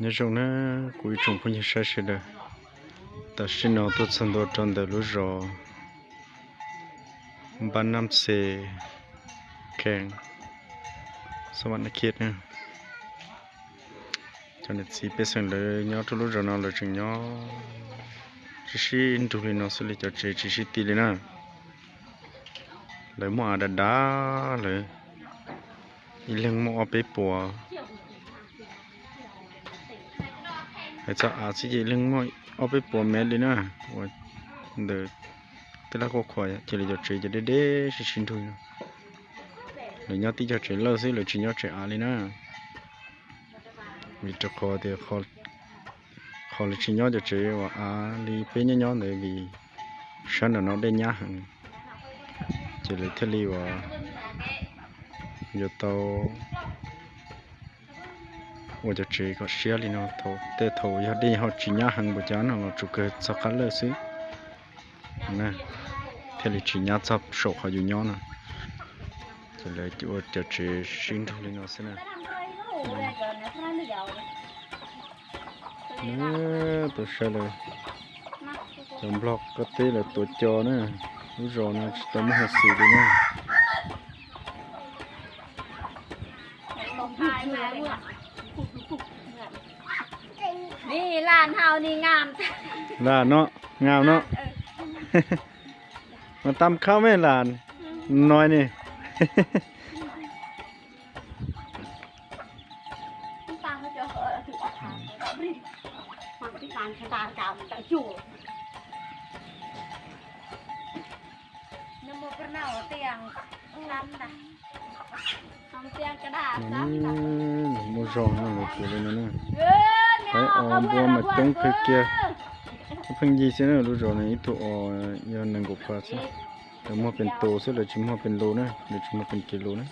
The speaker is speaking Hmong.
Nyob zoo na kuv ib tsoom phooj ywg saib sawv daws, tam sim no tuaj txog ntua rau ntawm lub zos Npab Nab Xe, khees Xab Vam Nab Khiab na. Cov niam txiv pej xeem lawv nyob rau lub zos no lawv tseem nyob sib sib nrug li no xwb li, cov tsev tsis sib ti li na. Lawv muaj av dav dav lawm, ib leeg muaj ob peb puas. Hais txog av xwb ces ib leeg muaj ob peb puas mev li na. Ua ntawm tej laj khuab khuas cia li cov tsev ces deb deb sib sib nrug no. Lawv nyob tib co tsev lawj xwb, lawv tsis nyob tsev av li na. Vim rau qhov tias qhov lawv tsis nyob cov tsev uas av li peb nyob nyob ntawd vim sab nram no dej nyab heev, ces lawv thiaj li uas yuav tau ua cov tsev kom siab li no. Thaum tej thaum yog dej ho tsis nyab heev npaum cas no los tsuas kawg txog qab lawj xwb, thiaj li tsis nyab txog saum qhov yus nyob no. Ces lawv ua cov tsev sib nrug li no xwb na. Tus saib lawm, cov nplog qab teb lawv tuav co na. Lub zos no tsis tau muaj hauj xwm li na. Lam no, ngam no. Mas tam khab me lam no ni. Muaj zog no los tus li no na. Peb os npua mas coob kawg kiag. Pheej yig xwb na, lub zos no ib tug os yog nees nkaum phav xwb. Lawv muag pes tus xwb, lawv tsis muag pes lus na, lawv tsis muag pes kev lus na.